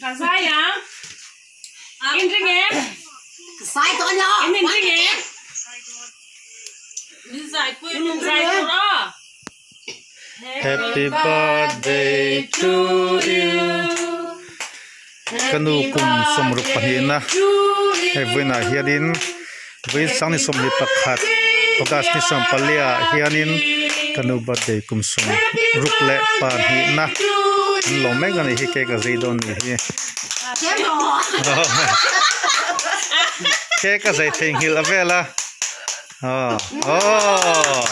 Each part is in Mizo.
Ka zai ang. In ring em? Sai tawh ania aw. In in ring em? Min zai pui In in zai tur aw. Happy birthday to you. Ka nu kum sawmruk pahnihna hei vawiinah hianin vawiin sangni 21 August ni 14 ah hianin ka nu birthday kum sawmruk leh pahnihna an lawm mek a nih hi cake a zei dawn a nih hi cake a zei theihnghilh a vel a aw aww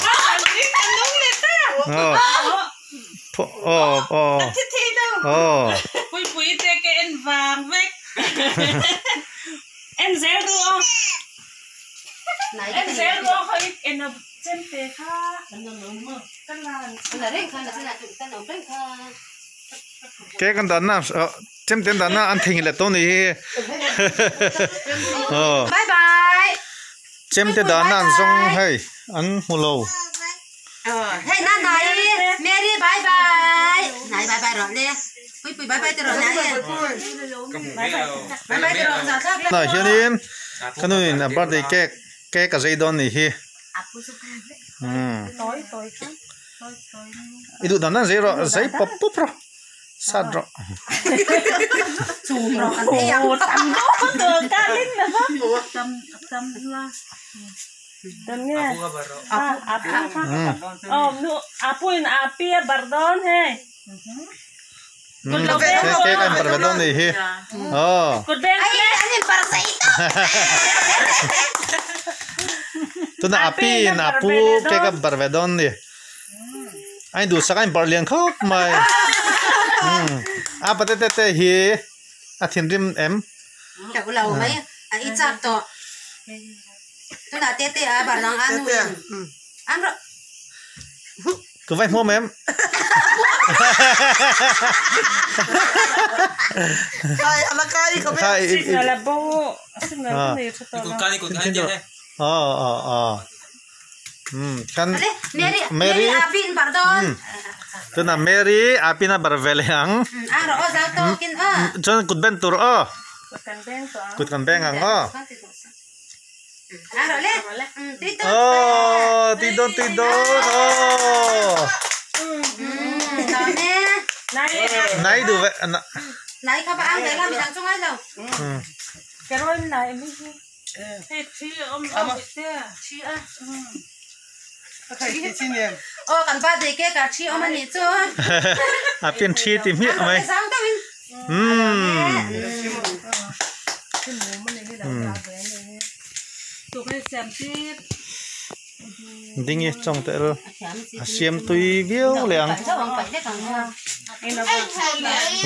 aw aw aw aw Puipui te ka en vang vek. En zel ru aw. En zel ru aw khaw i en a chem te kha. Ka lan. Cake an danna chem te an danna an theihnghilh leh tawh a nih hi aw. Bye bye. Chem te danna an zawng hei an hmu lo. Hei na nai Mary bye bye. Nai bye bye rawh le. Pui pui bye bye te rawh nai. Bye bye te rawh za thlak le. Tunah hianin ka nuin a birthday cake cake a zei dawn nih hi. I duh dan dan zei rawh zei pawp pawp rawh sat rawh. Cake a inbarh ve dawn nih hi aw. Tunah a pi in a pu cake a barh ve dawn ni. A induhsak a inbarh lian khawp mai. A pate te hi a thinrim em? Tunah te te a bar dang a nu in an rawh. Ka vai hmuam em? Kai ala kai ka be. Signal a bo signal ka nei tha tawh lo. Aw aw aw. Um kan Mary Mary api in bar dawn. Tunah Mary api na bar ve leh ang. Ang rawh aw zau tawkin aw. Chuan kut ben tur aw. Kut kan beng tawh ang. Kut kan beng ang aw. Aww tui dawn tui dawn aww nai duh ve a pian thi ti hmiah mai umm. Ding i chawng teh reuh a siam tui viau leh ang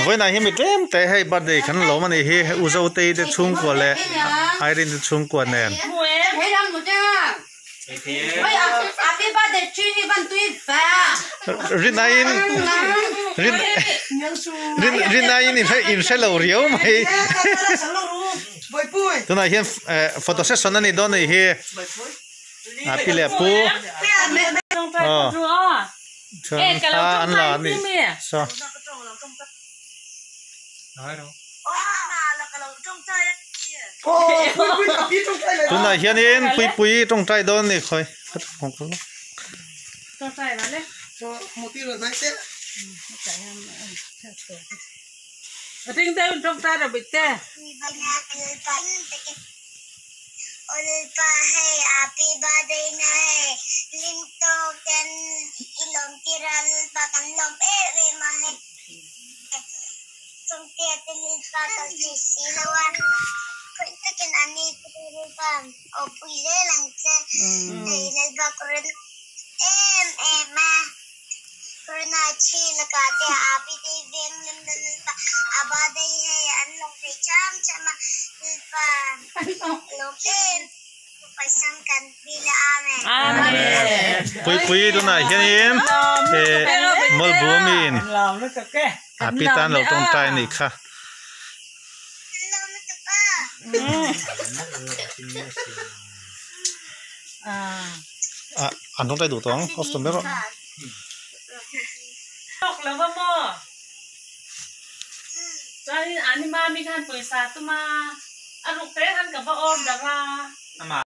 vawiinah hian mi tlem te hei birthday kan lawm a nih hi u Zotei te chhungkua leh Irene te chhungkua nen. Rinaiin rin rin rinaiin in hre lo riau mai tunah hian eh photo session a ni dawn a nih hi a pi leh pu aw chuan thla an la a nih saw. Tunah hianin Puipui tawngtai dawn a ni khawi Chungte te Lalpa kal thei si lo a, khawih takin a ni te Lalpa awpui zel ang che. Hei Lalpa Corona em em a, Corona thi lakah te Abi te veng lam na Lalpa Aba te hei an lawng thei cham cham a, Lalpa lawm em Paisam kan dil a Amen. Amen. Puipui tunah hianin eh Mawlbumin a pi tan lo tawngtai a nih kha. Ah an tawngtai duh tawh ang off tawh mai rawh. Tawk lo va maw? Chuanin ani mami khan pawisa tuma a ruk te khan ka va order a.